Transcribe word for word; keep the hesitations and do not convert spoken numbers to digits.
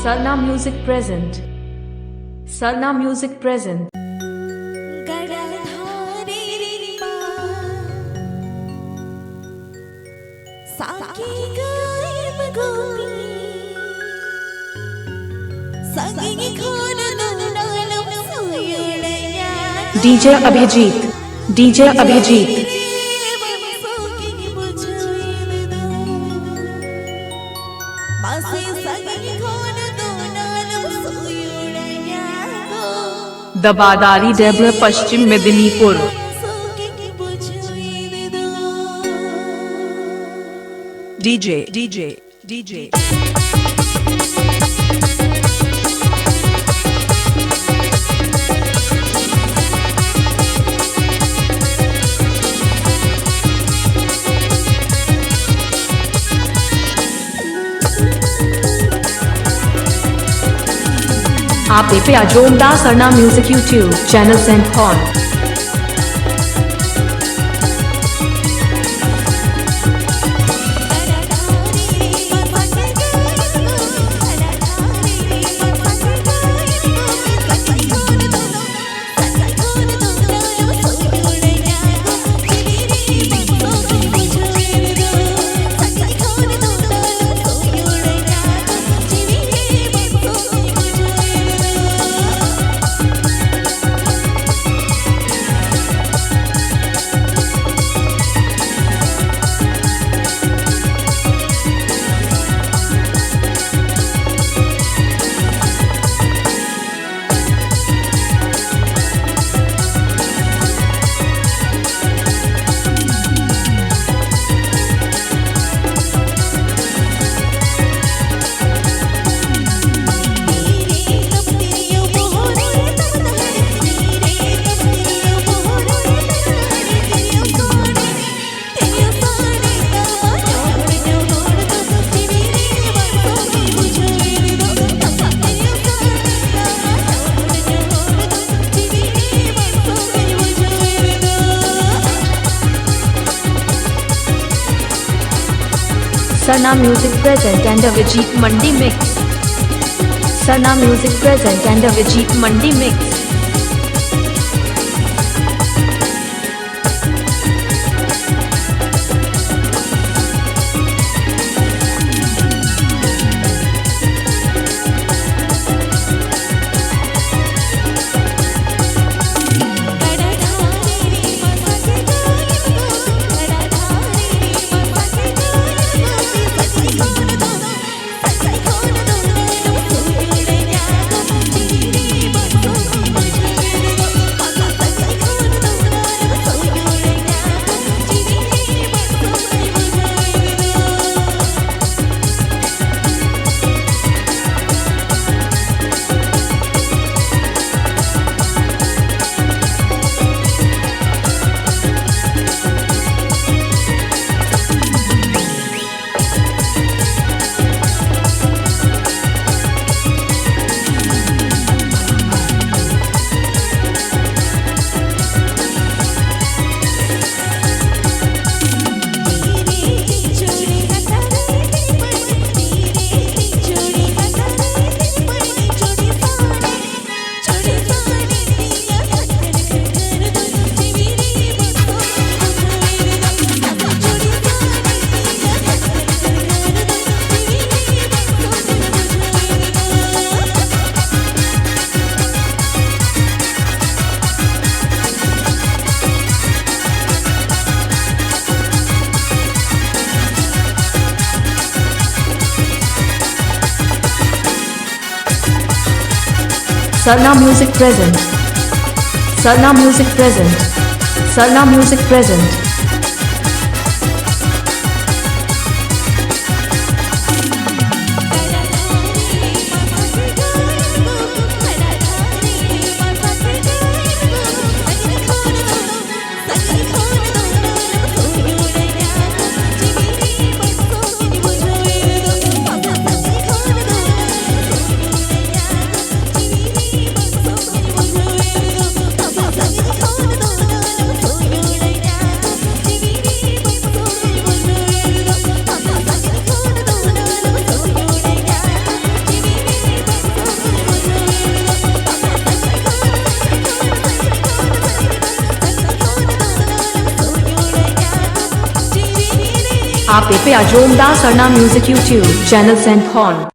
Sarna Music present. Sarna Music present. ᱜᱟᱰᱟ ᱫᱷᱟᱨᱮ ᱨᱮ ᱢᱟ ᱥᱟᱸᱜᱮ ᱜᱟᱹᱭ ᱜᱩᱯᱤ, ᱥᱟᱺᱜᱤᱧ ᱠᱷᱚᱱ ᱫᱚ ᱱᱟᱞᱚᱢ ᱥᱩᱭᱩᱲᱟᱹᱧᱟ᱾ DJ Abhijit, DJ Abhijit. ᱢᱟᱥᱮ ᱥᱟᱺᱜᱤᱧ ᱠᱷᱚᱱ ᱫᱚ ᱱᱟᱞᱚᱢ ᱥᱩᱭᱩᱲᱟᱹᱧᱟ ᱜᱚ᱾ ᱫᱟᱵᱟᱫᱟᱨᱤ ᱰᱮᱵᱷᱟ, Paschim Medinipur. DJ, DJ, DJ. ᱟᱯᱮ ᱯᱮ ᱟᱸᱡᱚᱢ ᱫᱟ ᱥᱟᱨᱱᱟ Music YouTube channel ᱥᱮᱱ ᱠᱷᱚᱱ᱾ Sarna Music present and Avijit Mandi mix. Sarna Music present and Avijit Mandi mix. Sarna Music present. Sarna Music present. Sarna Music present. ᱟᱯᱮ ᱯᱮ ᱟᱸᱡᱚᱢ ᱫᱟ ᱥᱟᱨᱱᱟ ᱢᱤᱭᱩᱡᱤᱠ YouTube ᱪᱮᱱᱮᱞ ᱥᱮᱱ ᱠᱷᱚᱱ᱾